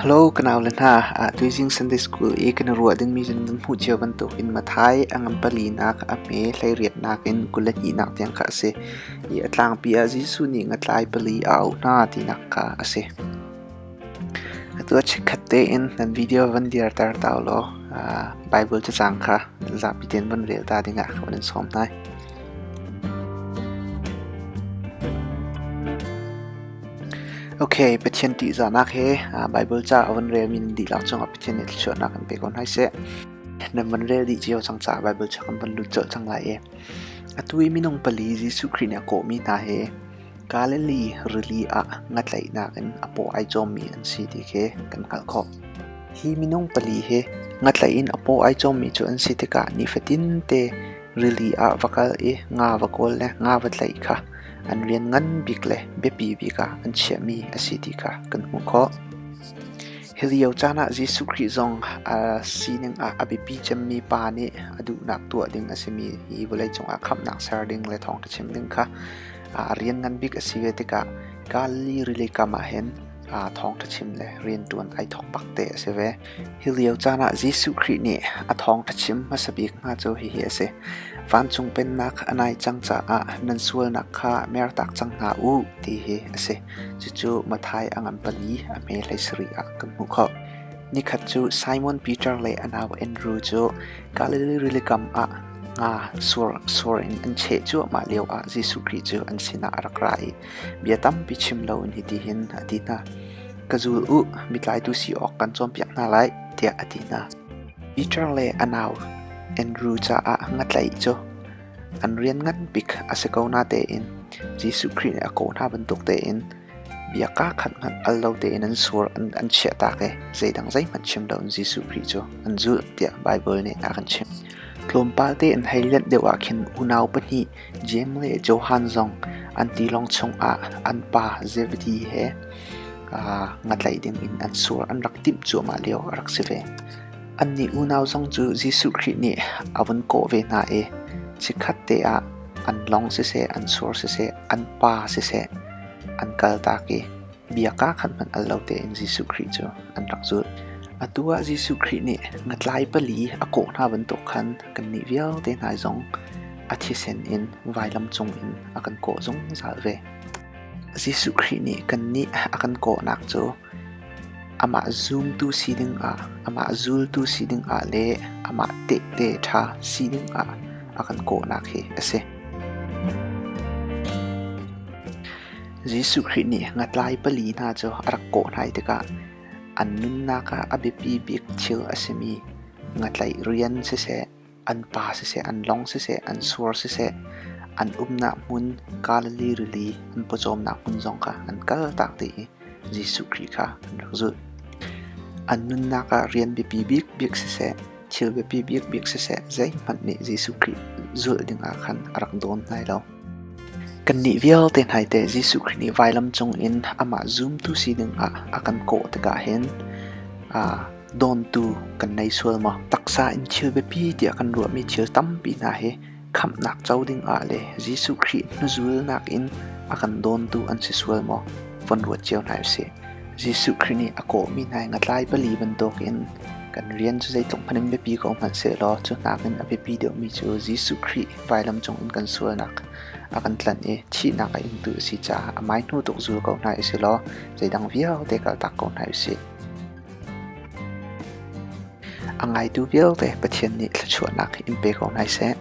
Hello ka naule hna, tuizing Sunday School i kan i ruah dingmi cu nan hmuh cio bantukin Matthai a ngan palinak, a hme 18nak in 22nak tiang kha a si. I a tlangpi ah Jesuh nih ngatlai pali a auh hna tinak kha a si. Atu ah chikkhat tein nan video van dirter ta ulaw Bible cacang kha zapi tein van rel ta dingah ka van in sawm hna. Okay, Pathian ṭihzahnak he Baibal ca a van relmi nan dihlak cungah Pathian nih thluachuahnak in pe ko hna seh. Nan van rel dih cio cang caah Baibal ca kan van lut colh cang lai i atu i minung pali Jesuh Khrih nih a kawhmi hna hi Galilee rili ah ngatlaihnak in a paw ai cawmmi an si ti khi kan hngalh khawh. Hi minung pali hi ngatlaih in a paw ai cawmmi cu an si tikah nifatin te rili ah va kal i nga va kawl le nga va tlaih kha an rian ngan bik le biapi bik ah an chiahmi a si ti kha kan hmuh khawh. Hi lio caan ah Jesuh Khrih zong a sining ah a biapi cemmi Pa nih a duhnak tuah ding a simi hi vawleicung ah khamhnak ser ding le thawngṭha chim ding kha a rian ngan bik a si ve tikah Galilee rili kam ah hin thawngṭha chim le rianṭuan ai thawk bak te a si ve. Hi lio caan ah Jesuh Khrih nih a thawngṭha chim hmasa bik hnga cu hihi a si: Vancung Pennak a nai cang caah nan sualnak kha mertak cang hna u ti hi a si. Cucu Matthai a ngan pali a hme 17 ah kan hmuh khawh. Nikhat cu Simon Peter le a nau Andrew cu Galilee rilikam ah nga sur in an cheh cuahmah lioah Jesuh Khrih cu an sinah a rak ra i bia tampi chim loin hitihin a ti hna. Ka zul u, mitlaitu si awk kan cawnpiak hna lai, tiah a ti hna. Peter le a nau Andrew caah ngatlaih cu an rian ngan bik a si ko natein Jesuh Khrih nih a kawh hna bantuk tein bia kaa khat hmanh al lo tein an sur an chiahtak i zeidang zeihmanh chim loin Jesuh Khrih cu an zulh tiah Baibal nih a kan chimh. Tlawmpal te an hei lianh deuh ah khin unau pahnih Jeim le Johan zong an tilawng chungah an pa Zebedi he ngatlaih dingin an sur an rak timh cuahmah lio a rak si ve. Annih unau zong cu Jesuh Khrih nih a vun kawh ve hna i chikkhat te ah an lawng siseh, an sur siseh, an pa siseh an kaltak i bia kaa khat hmanh al lo tein Jesuh Khrih cu an rak zulh. Atu ah Jesuh Khrih nih ngatlai pali a kawh hna bantuk khan kannih vialte hna zong a thisen in vailam cung in a kan kawh zungzal ve. Jesuh Khrih nih kannih a kan kawhnak cu amah zumtu si dingah, amah zultu si dingah le amah tehte ṭha si dingah a kan kawhnak hi a si. Jesuh Khrih nih ngatlai pali hna cu a rak kawh hna tikah an nunnak ah a biapi bik thil a simi ngatlaih rian siseh, an pa siseh, an lawng siseh, an sur siseh, an umnak hmun Galilee rili an pawcawmnak hmun zong kha an kaltak dih i Jesuh Khrih kha an rak zulh. An nunnak ah rian biapi bikbik siseh, thil biapi bikbik siseh, zeihmanh nih Jesuh Khrih zulh dingah khan a rak dawn hna lo. Kannih vialte hna teh Jesuh Khrih nih vailam cungin amah zumtu si dingah a kan kawh tikah hin dawntu kan nei sual maw? Taksa in thil biapi tiah kan ruahmi thil tampi hna hi khamhnak co dingah le Jesuh Khrih hnuzulnak in a kan dawntu an si sual maw? Von ruat cio hna usih. Jesuh Khrih nih a kawhmi hna hi ngatlai pali bantukin kan rian cu zeitluk hmanh in biapi ko hmanh sehlaw cu nakin a biapi deuhmi cu Jesuh Khrih vailam cungin kan sualnak a kan tlanh i thihnak a ingtu a si caah amai hnu tuk zul ko hna usih law zeidang vialte kaltak ko hna usih. A ngaitu vialte Pathian nih thluachuahnak in pe ko hna seh.